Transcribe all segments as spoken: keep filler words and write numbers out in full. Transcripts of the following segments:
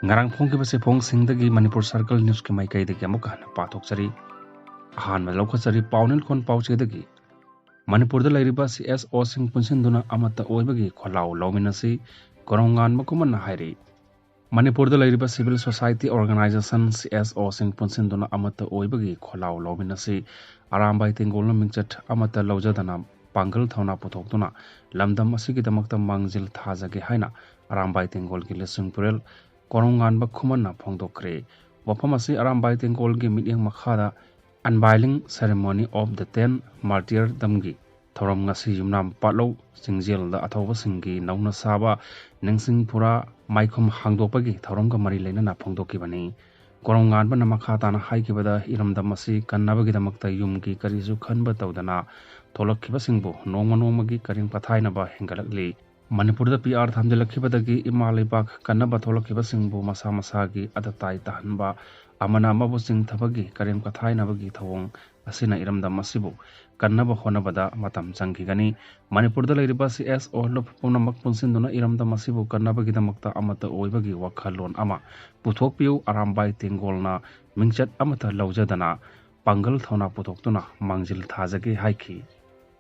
ꯉꯔꯥꯡ ꯐꯣꯡꯈꯤꯕ ꯆꯦꯐꯣꯡꯁꯤꯡꯗꯒꯤ ꯃꯅꯤꯄꯨꯔ ꯁꯔꯀꯜ ꯅ꯭ꯌꯨꯁꯀꯤ ꯃꯥꯏꯀꯩꯗꯒꯤ ꯑꯃꯨꯛꯀ ꯍꯟꯅ ꯄꯥꯊꯣꯛꯆꯔꯤ꯫ ꯑꯍꯥꯟꯕꯗ ꯂꯧꯈꯠꯆꯔꯤ ꯄꯥꯎꯅꯤꯜꯈꯣꯟ ꯄꯥꯎꯆꯦꯗꯒꯤ꯫ ꯃꯅꯤꯄꯨꯔꯗ ꯂꯩꯔꯤꯕ ꯁꯤ ꯑꯦꯁ ꯑꯣꯁꯤꯡ ꯄꯨꯟꯁꯤꯟꯗꯨꯅ ꯑꯃꯠꯇ ꯑꯣꯏꯕꯒꯤ ꯈꯣꯜꯂꯥꯎ ꯂꯧꯃꯤꯟꯅꯁꯤ, ꯀꯣꯔꯧꯉꯥꯟꯕ ꯈꯨꯃꯟꯅ ꯍꯥꯏꯔꯤ꯫ ꯃꯅꯤꯄꯨꯔꯗ ꯂꯩꯔꯤꯕ civil society organization, C S O ꯁꯤꯡ ꯄꯨꯟꯁꯤꯟꯗꯨꯅ ꯑꯃꯠꯇ ꯑꯣꯏꯕꯒꯤ ꯈꯣꯜꯂꯥꯎ ꯂꯧꯃꯤꯟꯅꯁꯤ꯫ ꯑꯔꯥꯝꯕꯥꯏ ꯇꯦꯡꯒꯣꯜꯅ ꯃꯤꯡꯆꯠ ꯑꯃꯠꯇ ꯂꯧꯖꯗꯅ ꯄꯥꯡꯒꯜ ꯊꯧꯅꯥ ꯄꯨꯊꯣꯛꯇꯨꯅ ꯂꯝꯗꯝ ꯑꯁꯤꯒꯤꯗꯃꯛꯇ ꯃꯥꯡꯖꯤꯜ ꯊꯥꯖꯒꯦ ꯍꯥꯏꯅ ꯑꯔꯥꯝꯕꯥꯏ ꯇꯦꯡꯒꯣꯜꯒꯤ ꯂꯤꯁꯤꯡ ꯄꯨꯔꯦꯜ ꯀꯣꯔꯧꯉꯥꯟꯕ ꯈꯨꯃꯟꯅ ꯐꯣꯡꯗꯣꯛꯈ꯭ꯔꯦ꯫ ꯋꯥꯐꯝ ꯑꯁꯤ ꯑꯔꯥꯝꯕꯥꯏ ꯇꯦꯡꯒꯣꯜꯒꯤ ꯃꯤꯠꯌꯦꯡ ꯃꯈꯥꯗ Unveiling Ceremony of the Ten Martyrdom ꯒꯤ ꯊꯧꯔꯝ ꯉꯁꯤ ꯌꯨꯝꯅꯥꯝ ꯄꯥꯠꯂꯧ ꯆꯤꯡꯖꯦꯜꯗ ꯑꯊꯧꯕꯁꯤꯡꯒꯤ ꯅꯧꯅ ꯁꯥꯕ ꯅꯤꯡꯁꯤꯡ ꯐꯨꯔꯥ ꯃꯥꯏꯈꯨꯝ ꯍꯥꯡꯗꯣꯛꯄꯒꯤ ꯊꯧꯔꯝꯒ ꯃꯔꯤ ꯂꯩꯅꯅ ꯐꯣꯡꯗꯣꯛꯈꯤꯕꯅꯤ꯫ ꯀꯣꯔꯧꯉꯥꯟꯕꯅ ꯃꯈꯥ ꯇꯥꯅ ꯍꯥꯏꯈꯤꯕꯗ, ꯏꯔꯝꯗꯝ ꯑꯁꯤ ꯀꯟꯅꯕꯒꯤꯗꯃꯛꯇ ꯌꯨꯝꯒꯤ ꯀꯔꯤꯁꯨ ꯈꯟꯕ ꯇꯧꯗꯅ ꯊꯣꯛꯂꯛꯈꯤꯕꯁꯤꯡꯕꯨ ꯅꯣꯡꯃ ꯅꯣꯡꯃꯒꯤ ꯀꯔꯦꯝ ꯀꯊꯥꯏꯅꯕ ꯍꯦꯟꯒꯠꯂꯛꯂꯤ꯫ ꯃꯅꯤꯄꯨꯔꯗ P R ꯊꯝꯖꯤꯜꯂꯛꯈꯤꯕꯗꯒꯤ ꯏꯃꯥ ꯂꯩꯕꯥꯛ ꯀꯟꯅꯕ ꯊꯣꯛꯂꯛꯈꯤꯕꯁꯤꯡꯕꯨ ꯃꯁꯥ ꯃꯁꯥꯒꯤ ꯑꯇꯇꯥꯏ ꯇꯥꯍꯟꯕ, ꯑꯃꯅ ꯑꯃꯕꯨ ꯆꯤꯡꯊꯕꯒꯤ, ꯀꯔꯦꯝ ꯀꯊꯥꯏꯅꯕꯒꯤ ꯊꯧꯑꯣꯡ ꯑꯁꯤꯅ ꯏꯔꯝꯗꯝ ꯑꯁꯤꯕꯨ ꯀꯟꯅꯕ ꯍꯣꯠꯅꯕꯗ ꯃꯇꯝ ꯆꯪꯈꯤꯒꯅꯤ꯫ ꯃꯅꯤꯄꯨꯔꯗ ꯂꯩꯔꯤꯕ C S O ꯂꯨꯞ ꯄꯨꯝꯅꯃꯛ ꯄꯨꯟꯁꯤꯟꯗꯨꯅ ꯏꯔꯝꯗꯝ ꯑꯁꯤꯕꯨ ꯀꯟꯅꯕꯒꯤꯗꯃꯛꯇ ꯑꯃꯠꯇ ꯑꯣꯏꯕꯒꯤ ꯋꯥꯈꯜꯂꯣꯟ ꯑꯃ ꯄꯨꯊꯣꯛꯄꯤꯌꯨ꯫ ꯑꯔꯥꯝꯕꯥꯏ ꯇꯦꯡꯒꯣꯜꯅ ꯃꯤꯡꯆꯠ ꯑꯃꯠꯇ ꯂꯧꯖꯗꯅ ꯄꯥꯡꯒꯜ ꯊꯧꯅꯥ ꯄꯨꯊꯣꯛꯇꯨꯅ ꯃꯥꯡꯖꯤꯜ ꯊꯥꯖꯒꯦ ꯍꯥꯏꯈꯤ꯫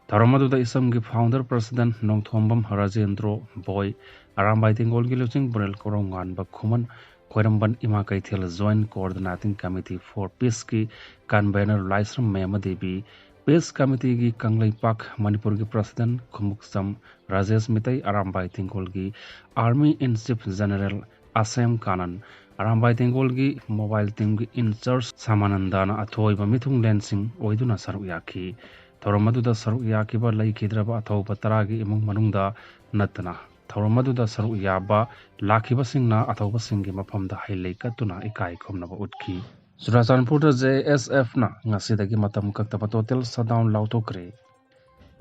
ꯊꯧꯔꯝ ꯑꯗꯨꯗ ꯏꯁꯝꯒꯤ founder president ꯅꯣꯡꯊꯣꯝꯕꯝ ꯔꯥꯖꯦꯟꯗ꯭ꯔꯣ ꯕꯣꯏ, ꯑꯔꯥꯝꯕꯥꯏ ꯇꯦꯡꯒꯣꯜꯒꯤ ꯂꯨꯆꯤꯡ ꯄꯨꯔꯦꯜ ꯀꯣꯔꯧꯉꯥꯟꯕ ꯈꯨꯃꯟ, ꯈ꯭ꯋꯥꯏꯔꯝꯕꯟ ꯏꯃꯥ ꯀꯩꯊꯦꯜ Joint Coordinating Committee for Peace ꯀꯤ convener ꯂꯥꯏꯁ꯭ꯔꯝ ꯃꯌꯥꯃ ꯗꯦꯕꯤ, Peace Committee ꯒꯤ ꯀꯪꯂꯩꯄꯥꯛ ꯃꯅꯤꯄꯨꯔꯒꯤ president Khumukcham Rajesh Meitei, Arambai ꯇꯦꯡꯒꯣꯜꯒꯤ Army in Chief General ꯑꯁꯦꯝ Kanan, Arambai ꯇꯦꯡꯒꯣꯜꯒꯤ mobile team ꯒꯤ in charge ꯁꯥꯃꯥꯅꯟꯗꯅ ꯑꯊꯣꯏꯕ ꯃꯤꯊꯨꯡꯂꯦꯟꯁꯤꯡ ꯑꯣꯏꯗꯨꯅ ꯁꯔꯨꯛ ꯌꯥꯈꯤ꯫ ꯊꯧꯔꯝ ꯑꯗꯨꯗ ꯁꯔꯨꯛ ꯌꯥꯈꯤꯕ ꯂꯩꯈꯤꯗ꯭ꯔꯕ ꯑꯊꯧꯕ ꯇꯔꯥꯒꯤ ꯏꯃꯨꯡ ꯃꯅꯨꯡꯗ ꯅꯠꯇꯅ ꯊꯧꯔꯝ ꯑꯗꯨꯗ ꯁꯔꯨꯛ ꯌꯥꯕ ꯂꯥꯛꯈꯤꯕꯁꯤꯡꯅ ꯑꯊꯧꯕꯁꯤꯡꯒꯤ ꯃꯐꯝꯗ ꯍꯩ ꯂꯩ ꯀꯠꯇꯨꯅ ꯏꯀꯥꯏ ꯈꯨꯝꯅꯕ ꯎꯠꯈꯤ꯫ ꯆꯨꯔꯥꯆꯥꯟꯄꯨꯔꯗ J S F ꯅ ꯉꯁꯤꯗꯒꯤ ꯃꯇꯝ ꯀꯛꯇꯕ total shutdown ꯂꯥꯎꯊꯣꯛꯈ꯭ꯔꯦ꯫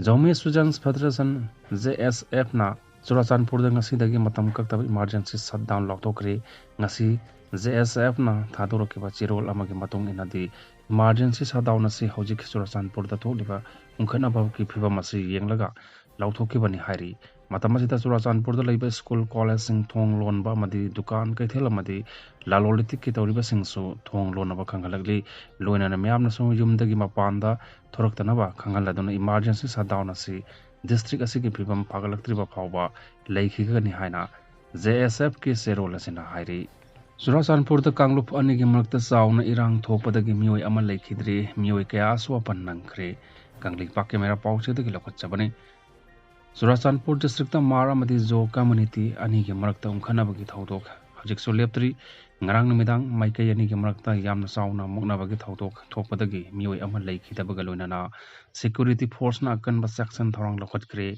Zomi Students Federation, J S F ꯅ ꯆꯨꯔꯥꯆꯥꯟꯄꯨꯔꯗ ꯉꯁꯤꯗꯒꯤ ꯃꯇꯝ ꯀꯛꯇꯕ emergency shutdown ꯂꯥꯎꯊꯣꯛꯈ꯭ꯔꯦ꯫ ꯉꯁꯤ J S F ꯅ ꯊꯥꯗꯣꯔꯛꯈꯤꯕ ꯆꯦꯔꯣꯜ ꯑꯃꯒꯤ ꯃꯇꯨꯡ ꯏꯟꯅꯗꯤ, emergency shutdown ꯑꯁꯤ ꯍꯧꯖꯤꯛ ꯆꯨꯔꯥꯆꯥꯟꯄꯨꯔꯗ ꯊꯣꯛꯂꯤꯕ ꯍꯨꯝꯈꯠꯅꯕꯒꯤ ꯐꯤꯕꯝ ꯑꯁꯤ ꯌꯦꯡꯂꯒ ꯂꯥꯎꯊꯣꯛꯈꯤꯕꯅꯤ ꯍꯥꯏꯔꯤ꯫ ꯃꯇꯝ ꯑꯁꯤꯗ ꯆꯨꯔꯥꯆꯥꯟꯄꯨꯔꯗ ꯂꯩꯕ ꯁ꯭ꯀꯨꯜ, ꯀꯣꯂꯦꯖꯁꯤꯡ ꯊꯣꯡ ꯂꯣꯟꯕ ꯑꯃꯗꯤ ꯗꯨꯀꯥꯟ, ꯀꯩꯊꯦꯜ ꯑꯃꯗꯤ ꯂꯂꯣꯟ ꯏꯇꯤꯛꯀꯤ ꯇꯧꯔꯤꯕꯁꯤꯡꯁꯨ ꯊꯣꯡ ꯂꯣꯟꯅꯕ ꯈꯪꯍꯜꯂꯛꯂꯤ꯫ ꯂꯣꯏꯅꯅ ꯃꯤꯌꯥꯝꯅꯁꯨ ꯌꯨꯝꯗꯒꯤ ꯃꯄꯥꯟꯗ ꯊꯣꯔꯛꯇꯅꯕ ꯈꯪꯍꯜꯂꯗꯨꯅ emergency shutdown ꯑꯁꯤ district ꯑꯁꯤꯒꯤ ꯐꯤꯕꯝ ꯐꯒꯠꯂꯛꯇ꯭ꯔꯤꯕ ꯐꯥꯎꯕ ꯂꯩꯈꯤꯒꯅꯤ ꯍꯥꯏꯅ J S F ꯀꯤ ꯆꯦꯔꯣꯜ ꯑꯁꯤꯅ ꯍꯥꯏꯔꯤ꯫ ꯆꯨꯔꯥꯆꯥꯟꯄꯨꯔꯗ ꯀꯥꯡꯂꯨꯞ ꯑꯅꯤꯒꯤ ꯃꯔꯛꯇ ꯆꯥꯎꯅ ꯏꯔꯥꯡ ꯊꯣꯛꯄꯗꯒꯤ ꯃꯤꯑꯣꯏ ꯑꯃ ꯂꯩꯈꯤꯗ꯭ꯔꯤ, ꯃꯤꯑꯣꯏ ꯀꯌꯥꯁꯨ ꯑꯄꯟ ꯅꯪꯈ꯭ꯔꯦ꯫ ꯀꯪꯂꯩꯄꯥꯛ camera ꯄꯥꯎꯆꯦꯗꯒꯤ ꯂꯧꯈꯠꯆꯕꯅꯤ꯫ ꯆꯨꯔꯥꯆꯥꯟꯄꯨꯔ district ꯇ ꯃꯥꯔ ꯑꯃꯗꯤ ꯖꯣ community ꯑꯅꯤꯒꯤ ꯃꯔꯛꯇ ꯎꯪꯈꯠꯅꯕꯒꯤ ꯊꯧꯗꯣꯛ ꯍꯧꯖꯤꯛꯁꯨ ꯂꯦꯞꯇ꯭ꯔꯤ꯫ ꯉꯔꯥꯡ ꯅꯨꯃꯤꯗꯥꯡ ꯃꯥꯏꯀꯩ ꯑꯅꯤꯒꯤ ꯃꯔꯛꯇ ꯌꯥꯝꯅ ꯆꯥꯎꯅ ꯃꯨꯛꯅꯕꯒꯤ ꯊꯧꯗꯣꯛ ꯊꯣꯛꯄꯗꯒꯤ ꯃꯤꯑꯣꯏ ꯑꯃ ꯂꯩꯈꯤꯗꯕꯒ ꯂꯣꯏꯅꯅ security force ꯅ ꯑꯀꯟꯕ ꯆꯦꯛꯁꯤꯟ ꯊꯧꯔꯥꯡ ꯂꯧꯈꯠꯈ꯭ꯔꯦ꯫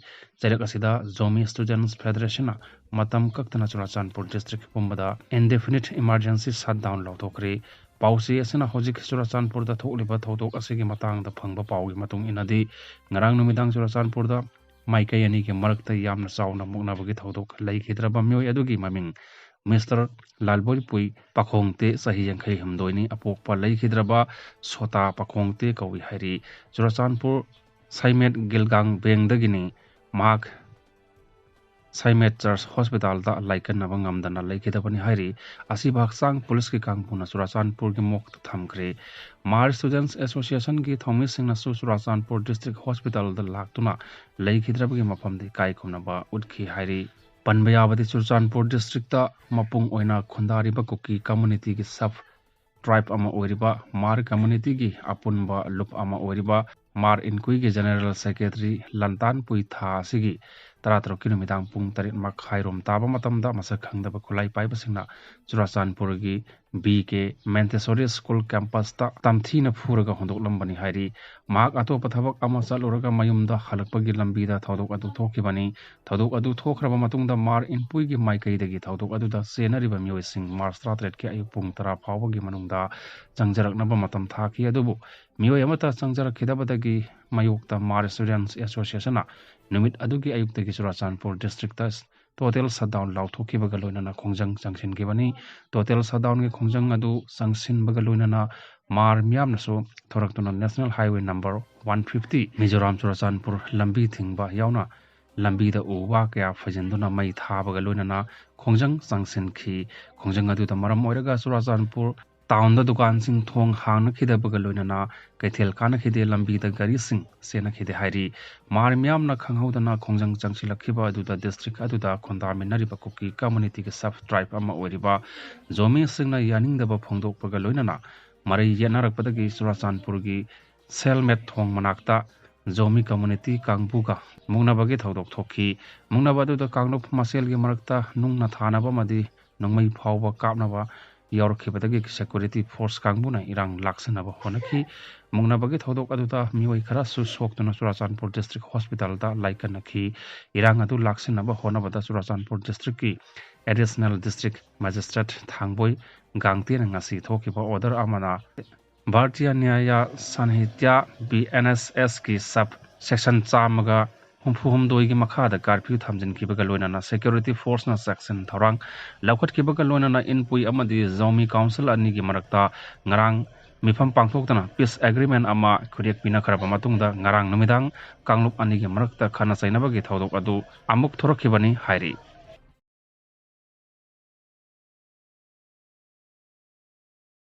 ꯆꯩꯔꯛ ꯑꯁꯤꯗ Zomi Students Federation ꯅ ꯃꯇꯝ ꯀꯛꯇꯅ ꯆꯨꯔꯥꯆꯥꯟꯄꯨꯔ district ꯄꯨꯝꯕꯗ indefinite emergency shutdown ꯂꯥꯎꯊꯣꯛꯈ꯭ꯔꯦ꯫ ꯄꯥꯎꯆꯦ ꯑꯁꯤꯅ ꯍꯧꯖꯤꯛ ꯆꯨꯔꯥꯆꯥꯟꯄꯨꯔꯗ ꯊꯣꯛꯂꯤꯕ ꯊꯧꯗꯣꯛ ꯑꯁꯤꯒꯤ ꯃꯇꯥꯡꯗ ꯐꯪꯕ ꯄꯥꯎꯒꯤ ꯃꯇꯨꯡ ꯏꯟꯅꯗꯤ, ꯉꯔꯥꯡ ꯅꯨꯃꯤꯗꯥꯡ ꯆꯨꯔꯥꯆꯥꯟꯄꯨꯔꯗ ꯃꯥꯏꯀꯩ ꯑꯅꯤꯒꯤ ꯃꯔꯛꯇ ꯌꯥꯝꯅ ꯆꯥꯎꯅ ꯃꯨꯛꯅꯕꯒꯤ ꯊꯧꯗꯣꯛ ꯂꯩꯈꯤꯗ꯭ꯔꯕ ꯃꯤꯑꯣꯏ ꯑꯗꯨꯒꯤ ꯃꯃꯤꯡ Mister ꯂꯥꯜꯕꯣꯏꯄꯨꯏ ꯄꯥꯈꯣꯡꯇꯦ, ꯆꯍꯤ ꯌꯥꯡꯈꯩ ꯍꯨꯝꯗꯣꯏꯅꯤ, ꯑꯄꯣꯛꯄ ꯂꯩꯈꯤꯗ꯭ꯔꯕ ꯁꯣꯇꯥ ꯄꯥꯈꯣꯡꯇꯦ ꯀꯧꯏ ꯍꯥꯏꯔꯤ꯫ ꯆꯨꯔꯥꯆꯥꯟꯄꯨꯔ ꯁꯥꯏꯃꯦꯠ ꯒꯤꯜꯒꯥꯡ ꯕꯦꯡꯗꯒꯤꯅꯤ꯫ ꯃꯍꯥꯛ ꯁꯥꯏꯃꯦꯠ Church Hospital ꯗ ꯂꯥꯏꯀꯠꯅꯕ ꯉꯝꯗꯅ ꯂꯩꯈꯤꯗꯕꯅꯤ ꯍꯥꯏꯔꯤ꯫ ꯑꯁꯤꯕ ꯍꯛꯆꯥꯡ ꯄꯨꯂꯤꯁꯀꯤ ꯀꯥꯡꯕꯨꯅ ꯆꯨꯔꯥꯆꯥꯟꯄꯨꯔꯒꯤ morgue ꯇ ꯊꯝꯈ꯭ꯔꯦ꯫ ꯃꯥꯔ Students Association ꯒꯤ ꯊꯧꯃꯤꯁꯤꯡꯅꯁꯨ ꯆꯨꯔꯥꯆꯥꯟꯄꯨꯔ district hospital ꯗ ꯂꯥꯛꯇꯨꯅ ꯂꯩꯈꯤꯗ꯭ꯔꯕꯒꯤ ꯃꯐꯝꯗ ꯏꯀꯥꯏ ꯈꯨꯝꯅꯕ ꯎꯠꯈꯤ ꯍꯥꯏꯔꯤ꯫ ꯄꯟꯕ ꯌꯥꯕꯗꯤ ꯆꯨꯔꯆꯥꯟꯄꯨꯔ district ꯇ ꯃꯄꯨꯡ ꯑꯣꯏꯅ ꯈꯨꯟꯗꯥꯔꯤꯕ ꯀꯨꯀꯤ community ꯒꯤ sub tribe ꯑꯃ ꯑꯣꯏꯔꯤꯕ ꯃꯥꯔ community ꯒꯤ ꯑꯄꯨꯟꯕ ꯂꯨꯞ ꯑꯃ ꯑꯣꯏꯔꯤꯕ ꯃꯥꯔ ꯏꯟꯀꯨꯏꯒꯤ General Secretary ꯂꯟꯇꯥꯟ ꯄꯨꯏ ꯊꯥ ꯑꯁꯤꯒꯤ ꯇꯔꯥꯇꯔꯨꯛꯀꯤ ꯅꯨꯃꯤꯗꯥꯡ ꯄꯨꯡ ꯇꯔꯦꯠ ꯃꯈꯥꯏꯔꯣꯝ ꯇꯥꯕ ꯃꯇꯝꯗ ꯃꯁꯛ ꯈꯪꯗꯕ ꯈꯨꯠꯂꯥꯏ ꯄꯥꯏꯕꯁꯤꯡꯅ ꯆꯨꯔꯥꯆꯥꯟꯄꯨꯔꯒꯤ B K Montessori School campus ꯇ ꯇꯝꯊꯤꯅ ꯐꯨꯔꯒ ꯍꯨꯟꯗꯣꯛꯂꯝꯕꯅꯤ ꯍꯥꯏꯔꯤ꯫ ꯃꯍꯥꯛ ꯑꯇꯣꯞꯄ ꯊꯕꯛ ꯑꯃ ꯆꯠꯂꯨꯔꯒ ꯃꯌꯨꯝꯗ ꯍꯜꯂꯛꯄꯒꯤ ꯂꯝꯕꯤꯗ ꯊꯧꯗꯣꯛ ꯑꯗꯨ ꯊꯣꯛꯈꯤꯕꯅꯤ꯫ ꯊꯧꯗꯣꯛ ꯑꯗꯨ ꯊꯣꯛꯈ꯭ꯔꯕ ꯃꯇꯨꯡꯗ ꯃꯥꯔ ꯏꯟꯄꯨꯏꯒꯤ ꯃꯥꯏꯀꯩꯗꯒꯤ ꯊꯧꯗꯣꯛ ꯑꯗꯨꯗ ꯆꯦꯟꯅꯔꯤꯕ ꯃꯤꯑꯣꯏꯁꯤꯡ ꯃꯥꯔꯆ ꯇꯔꯥꯇꯔꯦꯠꯀꯤ ꯑꯌꯨꯛ ꯄꯨꯡ ꯇꯔꯥ ꯐꯥꯎꯕꯒꯤ ꯃꯅꯨꯡꯗ ꯆꯪꯖꯔꯛꯅꯕ ꯃꯇꯝ ꯊꯥꯈꯤ꯫ ꯑꯗꯨꯕꯨ ꯃꯤꯑꯣꯏ ꯑꯃꯠꯇ ꯆꯪꯖꯔꯛꯈꯤꯗꯕꯗꯒꯤ ꯃꯥꯌꯣꯛꯇ ꯃꯥꯔ Students Association ꯅ ꯅꯨꯃꯤꯠ ꯑꯗꯨꯒꯤ ꯑꯌꯨꯛꯇꯒꯤ ꯆꯨꯔꯥꯆꯥꯟꯄꯨꯔ district ꯇ total shutdown ꯂꯥꯎꯊꯣꯛꯈꯤꯕꯒ ꯂꯣꯏꯅꯅ ꯈꯣꯡꯖꯪ ꯆꯪꯁꯤꯟꯈꯤꯕꯅꯤ꯫ Total shutdown ꯒꯤ ꯈꯣꯡꯖꯪ ꯑꯗꯨ ꯆꯪꯁꯤꯟꯕꯒ ꯂꯣꯏꯅꯅ ꯃꯥꯔ ꯃꯤꯌꯥꯝꯅꯁꯨ ꯊꯣꯔꯛꯇꯨꯅ National Highway number one fifty Mizoram Churachandpur ꯂꯝꯕꯤ ꯊꯤꯡꯕ ꯌꯥꯎꯅ ꯂꯝꯕꯤꯗ ꯎ ꯋꯥ ꯀꯌꯥ ꯐꯩꯖꯤꯟꯗꯨꯅ ꯃꯩ ꯊꯥꯕꯒ ꯂꯣꯏꯅꯅ ꯈꯣꯡꯖꯪ ꯆꯪꯁꯤꯟꯈꯤ꯫ ꯈꯣꯡꯖꯪ ꯑꯗꯨꯗ ꯃꯔꯝ ꯑꯣꯏꯔꯒ ꯆꯨꯔꯥꯆꯥꯟꯄꯨꯔ ꯇꯥꯎꯟꯗ ꯗꯨꯀꯥꯟꯁꯤꯡ ꯊꯣꯡ ꯍꯥꯡꯅꯈꯤꯗꯕꯒ ꯂꯣꯏꯅꯅ ꯀꯩꯊꯦꯜ ꯀꯥꯅꯈꯤꯗꯦ, ꯂꯝꯕꯤꯗ ꯒꯥꯔꯤꯁꯤꯡ ꯆꯦꯟꯅꯈꯤꯗꯦ ꯍꯥꯏꯔꯤ꯫ ꯃꯥꯔ ꯃꯤꯌꯥꯝꯅ ꯈꯪꯍꯧꯗꯅ ꯈꯣꯡꯖꯪ ꯆꯪꯁꯤꯜꯂꯛꯈꯤꯕ ꯑꯗꯨꯗ ꯗꯤꯁꯇ꯭ꯔꯤꯛ ꯑꯗꯨꯗ ꯈꯨꯟꯗꯥꯃꯤꯟꯅꯔꯤꯕ ꯀꯨꯀꯤ ꯀꯝꯃꯨꯅꯤꯇꯤꯒꯤ ꯁꯕ ꯇ꯭ꯔꯥꯏꯕ ꯑꯃ ꯑꯣꯏꯔꯤꯕ ꯖꯣꯃꯤꯁꯤꯡꯅ ꯌꯥꯅꯤꯡꯗꯕ ꯐꯣꯡꯗꯣꯛꯄꯒ ꯂꯣꯏꯅꯅ ꯃꯔꯩ ꯌꯦꯠꯅꯔꯛꯄꯗꯒꯤ ꯆꯨꯔꯥꯆꯥꯟꯄꯨꯔꯒꯤ ꯁꯦꯜꯃꯦꯠ ꯊꯣꯡ ꯃꯅꯥꯛꯇ ꯖꯣꯃꯤ ꯀꯝꯃꯨꯅꯤꯇꯤ ꯀꯥꯡꯕꯨꯒ ꯃꯨꯛꯅꯕꯒꯤ ꯊꯧꯗꯣꯛ ꯊꯣꯛꯈꯤ꯫ ꯃꯨꯛꯅꯕ ꯑꯗꯨꯗ ꯀꯥꯡꯂꯨꯞ ꯃꯁꯦꯜꯒꯤ ꯃꯔꯛꯇ ꯅꯨꯡꯅ ꯊꯥꯅꯕ ꯑꯃꯗꯤ ꯅꯣꯡꯃꯩ ꯐꯥꯎꯕ ꯀꯥꯞꯅꯕ ꯌꯥꯎꯔꯛꯈꯤꯕꯗꯒꯤ ꯁꯦꯀ꯭ꯌꯨꯔꯤꯇꯤ ꯐꯣꯔꯁ ꯀꯥꯡꯕꯨꯅ ꯏꯔꯥꯡ ꯂꯥꯛꯁꯤꯟꯅꯕ ꯍꯣꯠꯅꯈꯤ꯫ ꯃꯨꯛꯅꯕꯒꯤ ꯊꯧꯗꯣꯛ ꯑꯗꯨꯗ ꯃꯤꯑꯣꯏ ꯈꯔꯁꯨ ꯁꯣꯛꯇꯨꯅ ꯆꯨꯔꯥꯆꯥꯟꯄꯨꯔ ꯗꯤꯁꯇ꯭ꯔꯤꯛ ꯍꯣꯁꯄꯤꯇꯥꯜꯗ ꯂꯥꯏꯀꯠꯅꯈꯤ꯫ ꯏꯔꯥꯡ ꯑꯗꯨ ꯂꯥꯛꯁꯤꯟꯅꯕ ꯍꯣꯠꯅꯕꯗ ꯆꯨꯔꯥꯆꯥꯟꯄꯨꯔ ꯗꯤꯁꯇ꯭ꯔꯤꯛꯀꯤ ꯑꯦꯗꯤꯁꯅꯦꯜ ꯗꯤꯁꯇ꯭ꯔꯤꯛ ꯃꯦꯖꯤꯁꯇ꯭ꯔꯦꯠ ꯊꯥꯡꯕꯣꯏ ꯒꯥꯡꯇꯦꯅ ꯉꯁꯤ ꯊꯣꯛꯈꯤꯕ ꯑꯣꯔꯗꯔ ꯑꯃꯅ Bharatiya Nyaya Sanhita, B N S ꯑꯦꯁꯀꯤ ꯁꯕ ꯁꯦꯛꯁꯟ ꯆꯥꯝꯃꯒ ꯍꯨꯝꯐꯨ ꯍꯨꯝꯗꯣꯏꯒꯤ ꯃꯈꯥꯗ ꯀꯥꯔꯐ꯭ꯌꯨ ꯊꯝꯖꯤꯟꯈꯤꯕꯒ ꯂꯣꯏꯅꯅ ꯁꯦꯀ꯭ꯌꯨꯔꯤꯇꯤ ꯐꯣꯔꯁꯅ ꯆꯦꯛꯁꯤꯟ ꯊꯧꯔꯥꯡ ꯂꯧꯈꯠꯈꯤꯕꯒ ꯂꯣꯏꯅꯅ ꯏꯟꯄꯨꯏ ꯑꯃꯗꯤ ꯖꯣꯃꯤ ꯀꯥꯎꯟꯁꯤꯜ ꯑꯅꯤꯒꯤ ꯃꯔꯛꯇ ꯉꯔꯥꯡ ꯃꯤꯐꯝ ꯄꯥꯡꯊꯣꯛꯇꯨꯅ ꯄꯤꯁ ꯑꯦꯒ꯭ꯔꯤꯃꯦꯟ ꯑꯃ ꯈꯨꯔꯦꯛ ꯄꯤꯅꯈ꯭ꯔꯕ ꯃꯇꯨꯡꯗ ꯉꯔꯥꯡ ꯅꯨꯃꯤꯗꯥꯡ ꯀꯥꯡꯂꯨꯞ ꯑꯅꯤꯒꯤ ꯃꯔꯛꯇ ꯈꯠꯅ ꯆꯩꯅꯕꯒꯤ ꯊꯧꯗꯣꯛ ꯑꯗꯨ ꯑꯃꯨꯛ ꯊꯣꯔꯛꯈꯤꯕꯅꯤ ꯍꯥꯏꯔꯤ꯫